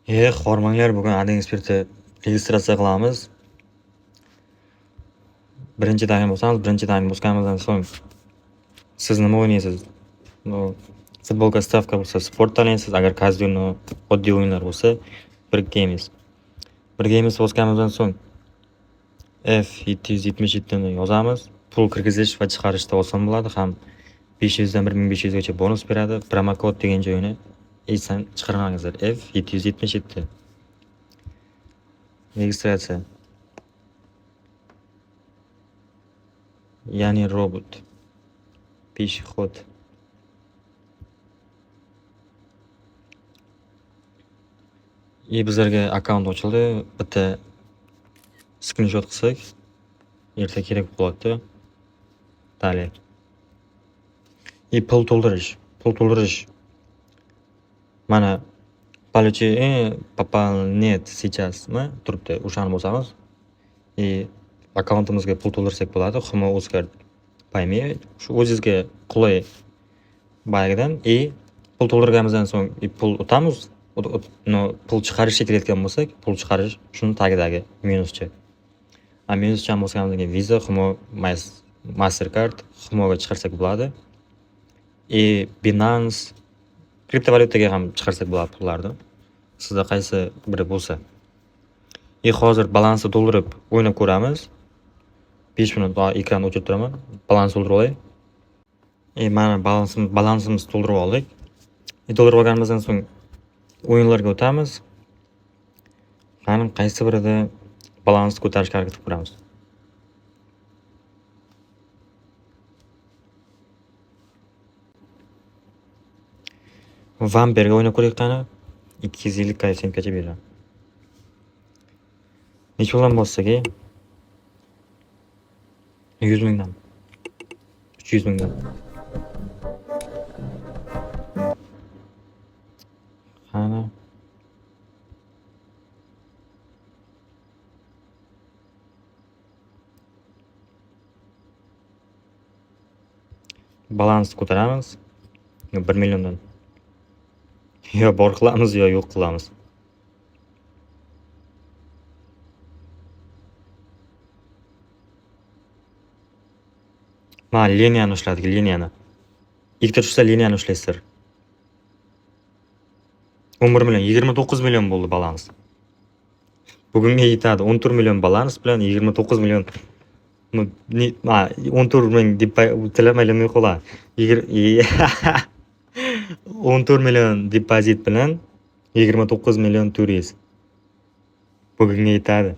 Hormanglar, bugun Adin Expertda registratsiya qilamiz. Birinchi tayin bosamiz. Birinchi tayin bosganimizdan so'ng siz nima o'ynaysiz? Ну, futbolga stavka bo'lsa, sport tanlaysiz. Agar kazino, oddiy o'yinlar bo'lsa, bir games. Bir games bosganimizdan so'ng F777 ni yozamiz. Pul kirgizish va chiqarishda oson bo'ladi. Ham 500 dan 1500 gacha bonus beradi. Promokod degan joyini esdan chiqarmangizlar. F777. Registratsiya. Ya'ni robot. Пешеход. И bizlarga akkaunt ochildi. Bitta skrinshot qilsak, erta kerak bo'ladi. Далее. И pul to'ldirish. Pul to'ldirish. Mana получи пополнять сейчас mi turibdi. O'shani bosamiz. И akkauntimizga pul to'ldirsak bo'ladi. Humo Uzcard Payme shu o'zingizga qulay boyagidan. И pul to'ldirganimizdan so'ng и pul utamiz. Но, pul chiqarishga kelayotgan bo'lsak, pul chiqarish shuni tagidagi minuscha. A minuschani bosganimizdan keyin Visa, Humo, Mastercard, Humoga chiqarsak bo'ladi. И Binance, kriptovalyutaga ham chiqarsak bo'ladi pullarni. Sizda qaysi biri bo'lsa. И hozir balansni to'ldirib o'ynab ko'ramiz. 5 minut ekranni o'chirib turaman. Balans to'ldirib olay. И mana balansimizni to'ldirib oldik. И to'ldirib olganimizdan so'ng o'yinlarga o'tamiz. Qani qaysi birida balansni ko'tarishga harakat qilib ko'ramiz. Vamperga o'ynab ko'raylik qani. 250 koeffitsiyentgacha beradi. Necha puldan bossak, ey? 100 mingdan. 300 mingdan. Qani. Balansni ko'taramiz. 1 milliondan. Yo bor qilamiz, yo yo'q qilamiz. Mana liniyani ushladik, liniyani. Ikkita tushsa liniyani ushlaysizlar. 11 million, 29 million bo'ldi balans. Bugunga yetadi. 14 million balans bilan 29 million 14 ming deb tilamaylik qo'la. 14 million depozit bilan 29 million turist. Bugunga yetadi.